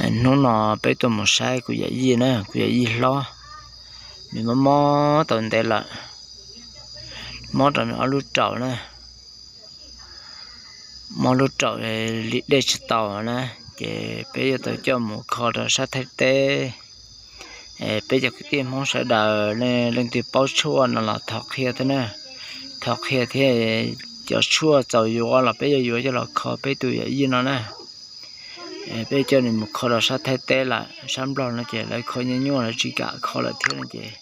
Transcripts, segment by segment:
Hnub no peb tuaj mus saib kuv yawm yij na, kuv yawm yij hlob, nws mob mob tau ntev lawm, mob rau nws ob lub raum na, mob lub raum li dej tsis tau na, ces peb yuav tau coj mus kho rau sab Thaib teb. Peb cov kwv tij Hmoob sawv daws leej twg paub tshuaj no los thov qhia thiab na, thov qhia thiab. Cov tshuaj txaus yuav los peb yuav yuav coj los kho peb tus yawm yij no na. Peb coj nws mus kho rau sab Thaib teb lawm, sab Nplog no ces lawv kho nyuaj nyuaj, lawv tsis kam kho lawm thiab no ces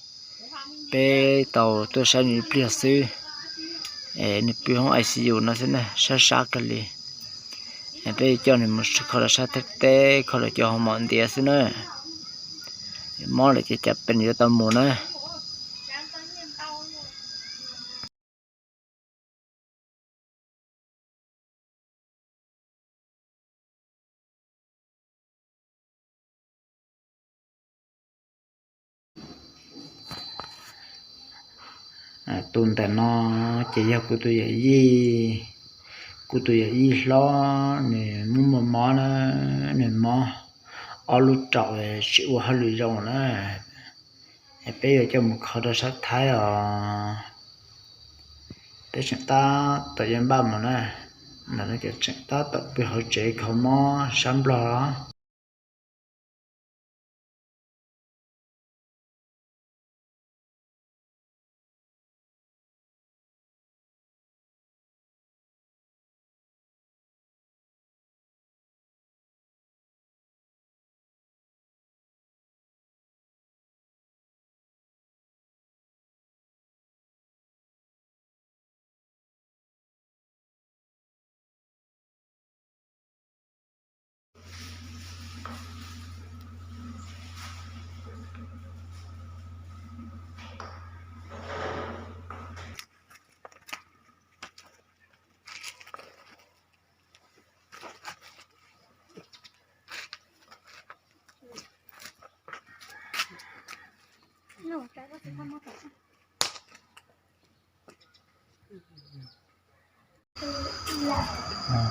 peb tau tuaj saib nws ib pliag xwb. Nws pw hoob I C U no xwb na, sab sab kawg li. Peb coj nws mus kho rau sab Thaib teb, kho rau cov hoo maum ntiav xwb na. Mob lawm ces cas pes yuav tau mus na. Tus ntawm no ces yog kuv tus yawm yij, kuv tus yawm yij hlob, nws muaj muaj mob na, nws mob ob lub raum tsis ua hauj lwm zoo na. Peb yuav coj mus kho rau sab Thaib os. Peb tseem tab tom yuav npaj mus na, ntawm no ces tseem tab tom pw hauv tsev kho mob sab Nplog.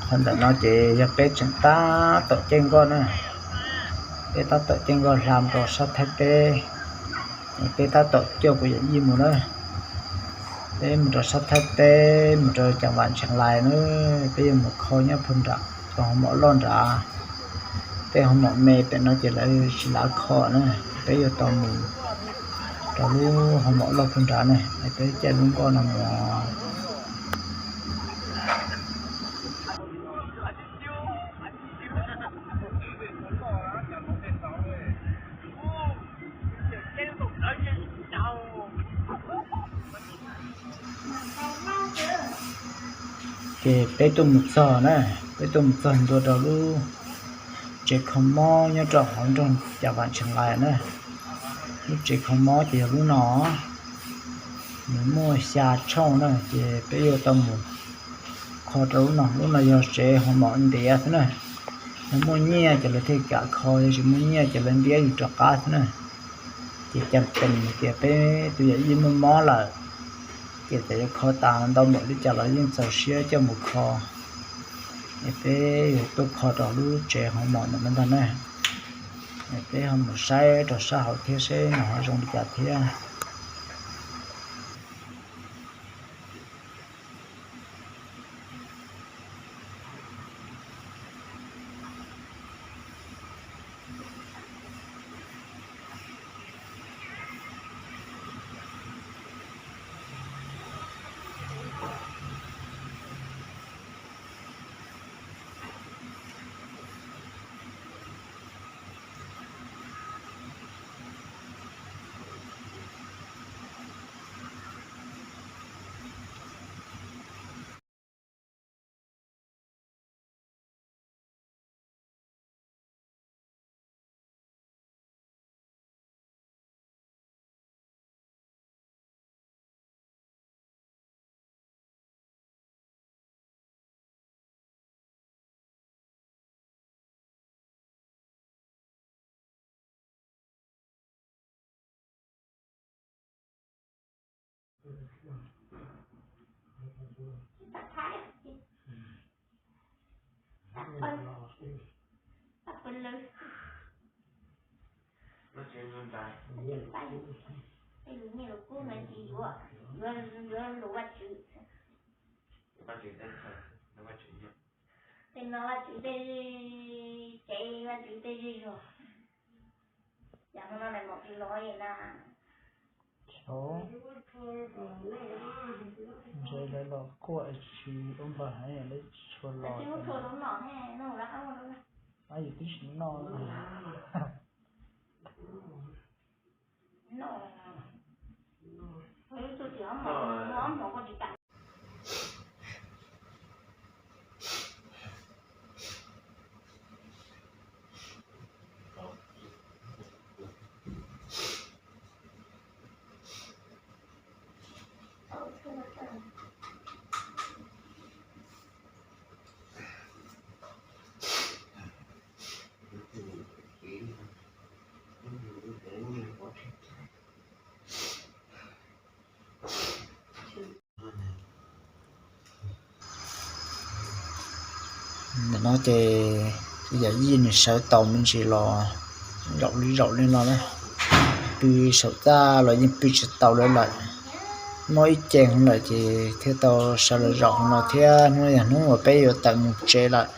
Qhov ntawm no ces yog peb tseem tab tom caij nkoj na, peb tab tom caij nkoj hla mus rau sab Thaib teb. Peb tab tom coj kuv yawm yij mus na, peb mus rau sab Thaib teb, mus rau Cam Vam Tsheej Lais na. Peb yuav mus kho nyob puag nram cov hoo maum loj nrad. Tej hoo maum me pem no ces lawv tsis lam kho na, peb yuav tau mus rau lub hoo maum loj puag nrad na, peb caij lub nkoj no mus. Ces peb tuaj mus txog na, peb tuaj mus txog ntua rau lub tsev kho mob nyob rau hauv nroog Cam Vam Tsheej Lais na. Lub tsev kho mob ces yog lub no, nws muaj xya tshooj na, ces peb yuav tau mus kho rau lub no. Lub no yog tsev hoo maum ntiav xwb na. Yog muaj nyiaj ces lawv thiaj kam kho, yog tsis muaj nyiaj ces lawv ntiab yus rov qab xwb na. Ces cas pes tias peb tus yawm yij muaj mob lawm, ces txawm yuav kho tas ntau npaum li cas los yeej txaus siab coj mus kho. Es peb yuav tuaj kho rau lub tsev hoo maum ntawm no ntag na. Es peb ho mus saib rau sab hauv thiab seb nws ho zoo li cas thiab. Tej lus nyiaj lus kub no tsis yuav, yuav, yuav lus Vajtswv. Tej no Vajtswv tej tsev, Vajtswv tej zej zog. Yam no no lawv mam li los na. Xyov, ntshe lawv los kuaj tsis ua npawg heev lawv tsis tshua los. Ab, yus twb tsis noj. Ntawm no ces yawm yij nws sawv tau me ntsis los zaum li zaum li no na, pw saum txaj los yeej pw tsis tau lawm lawm. Muaj ib ceeg lawm ces thiaj tau sawv los zaum no thiab. Hnub no yog hnub uas peb yuav tawm mus tsev lawm.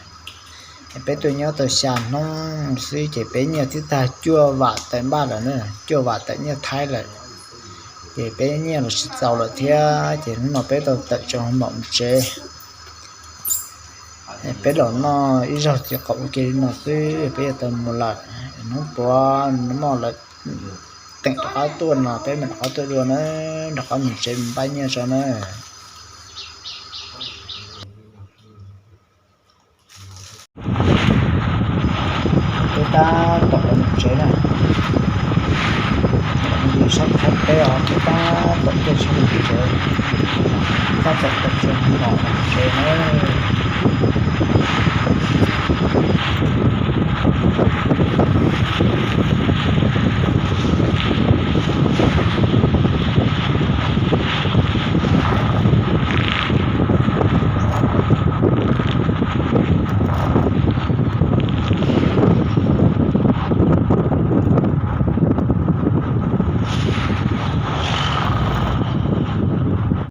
Peb tuaj nyob tau xya hnub xwb ces peb nyiaj twb tag cuaj vam tawm npaj lawm na, cuaj vam tawm nyiaj Thaib lawm. Ces peb nyiaj los tsis txaus lawm thiab ces hnub no peb tau tawm tsev mam mus tsev. Peb los noj ib zaug txiv qaum ua ke li no xwb peb yuav tau mus lawm. Hnub puav no lawv teem rov qab tuaj no peb mam rov qab tuaj dua na, rov qab mus tsev mus npaj nyiaj tso na. Peb tab tom los mus tsev na. Yus sab qab peb os, peb tab tom tuaj tsheb mus tsev, tab tom tawm tsev mus tsev na.